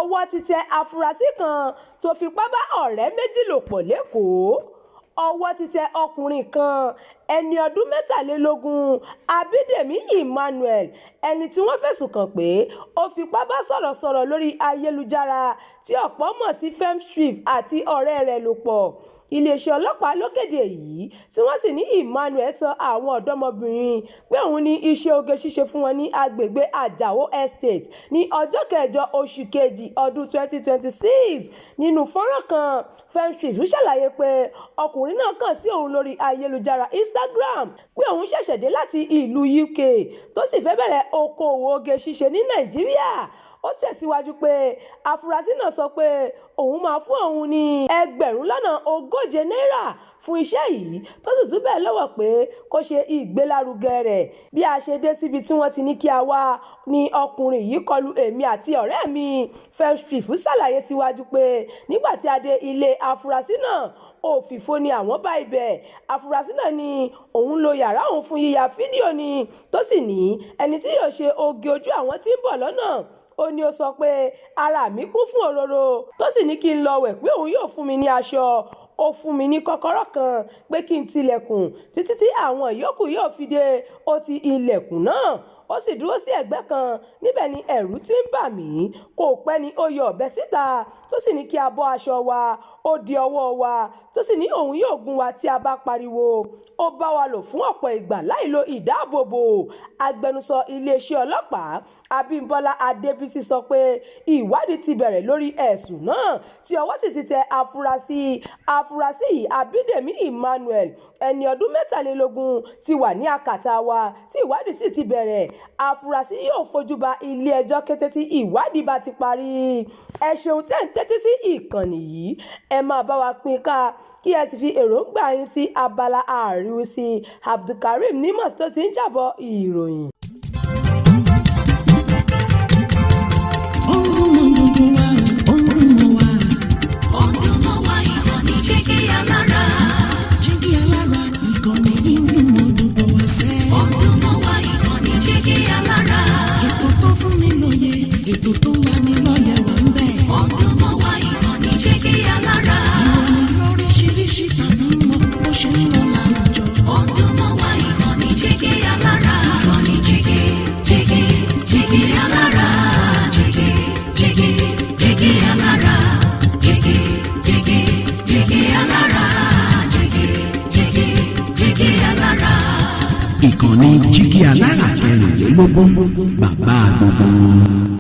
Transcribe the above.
Ọwọ́ ti tẹ afurasí kan tó fipá bá ọ̀rẹ́ méjì lò pọ̀ lÉkòó. Ọwọ́ ti tẹ ọkùnrin kan, ẹni ọdún 23, Abídèmí Emmanuel, ẹni tí wọ́n fẹ̀sùn kàn pé ó fipá bá sọ̀rọ̀sọ̀rọ̀ lórí ayélujára tí ọ̀pọ̀ mọ̀ sí Femswift àti ọ̀rẹ́ rẹ̀ lò pọ̀. Iléeṣẹ́ ọlọ́pàá ló kéde èyí, tí wọ́n sì ní Emmanuel tan àwọn ọ̀dọ́mọbìnrin pé òun ní iṣẹ́ oge ṣíṣe fún wọn ní agbègbè Ajao Estate ní ọjọ́ kẹjọ oṣù kejì ọdún 2026. Nínú fọ́nrán kan, Femswift ṣàlàyé pé ọkùnrin náà kàn sí òun lórí ayélujára Instagram pé òun ṣẹ̀ṣẹ̀ dé láti ìlú UK tó sì fẹ́ bẹ̀rẹ̀ okòòwò oge ṣíṣe ní Nàìjíríà. Ó tẹ̀síwájú pé afurasí náà sọ pé òun máa fún òun ní ₦40,000 fún iṣẹ́ yìí, tó sì tún bẹ̀ ẹ́ lọ́wẹ̀ pé kó ṣe ìgbélárugẹ rẹ̀. Bí a ṣe dé síbi tí wọ́n ti ní kí á wá ni ọkùnrin yìí kọlu èmi àti ọ̀rẹ́ mi. Femswift ṣàlàyé síwájú pé nígbà tí a dé ilé afurasí náà, òfìfo ni àwọn bá ibẹ̀. Afurasí náà ní òun lo yàrá òun fún yíya fídíò ni, tó sì ní ẹni tí yóò ṣe oge ojú àwọn tí ń bọ̀ lọ́nà. Ó ní ó sọ pé ara mi kún fún òróró, tó sì ní kí n lọ wẹ̀, pé òun yóò fún mi ní aṣọ. Ó fún mi ní kọ́kọ́rọ́ kan pé kí n tilẹ̀kùn títí tí àwọn ìyókù yóò fi dé. Ó ti ilẹ̀kùn náà, ó sì dúró sí ẹ̀gbẹ́ kan. Níbẹ̀ ni ẹ̀rù ti ń bà mí. Kò pẹ́ ni ó yọ ọ̀bẹ síta, tó sì ní kí a bọ́ aṣọ wa. Ó di ọwọ́ wa, tó sì ní òun yóò gún wa tí a bá pariwo. Ó bá wa lò fún ọ̀pọ̀ ìgbà láì lo ìdáàbòbò. Agbẹnusọ iléeṣẹ́ ọlọ́pàá Abímbọ́lá Adébísí sọ pé ìwádìí ti bẹ̀rẹ̀ lórí ẹ̀sùn náà, tí ọwọ́ sì ti tẹ afurasí. Afurasí yìí, Abídèmí Emmanuel, ẹni ọdún 23, ti wà ní akátá wa tí ìwádìí sì ti bẹ̀rẹ̀. Afurasí yóò fojú ba ilé-ẹjọ́ kété tí ìwádìí bá ti parí. Ẹ ṣeun tẹ́ ń tẹ́tí sí ìkànnì yìí. Ẹ máa bá wa pín ká, kí ẹ sì fi èròǹgbà yín sí abala àríwísí. Abdulkareem Nimas tó ti ń jábọ̀ ìròyìn. Ó ń dún mọ́ gbogbo wa, ó ń dún mọ́ wa. Ó ń dún mọ́ wa, ìkànnì Jígí Alára. Jígí Alára, ìkànnì yìí ń dún mọ́ gbogbo wa sẹ́. Ó ń dún mọ́ wa, ìkànnì Jígí Alára. Ètò tó fún ni lóye, ètò tó ń lani lọ́yẹ̀ wà ń bẹ̀. Ó ń dún mọ́ wa, ìkànnì Jígí Alára. Ìròyìn lóríṣiríṣi tàbí mọ bó ṣe ń lọ láwùjọ. Ó ń dún mọ́ wa, ìkànnì Jígí Alára. Ìkànnì Jígí, Jígí, Jígí Alára. Jígí, Jígí, Jígí Alára. Jígí, Jígí, Jígí Alára. Jígí, Jígí, Jígí Alára. Ìkànnì Jígí Alára 24, bàbá gbogbo wọn.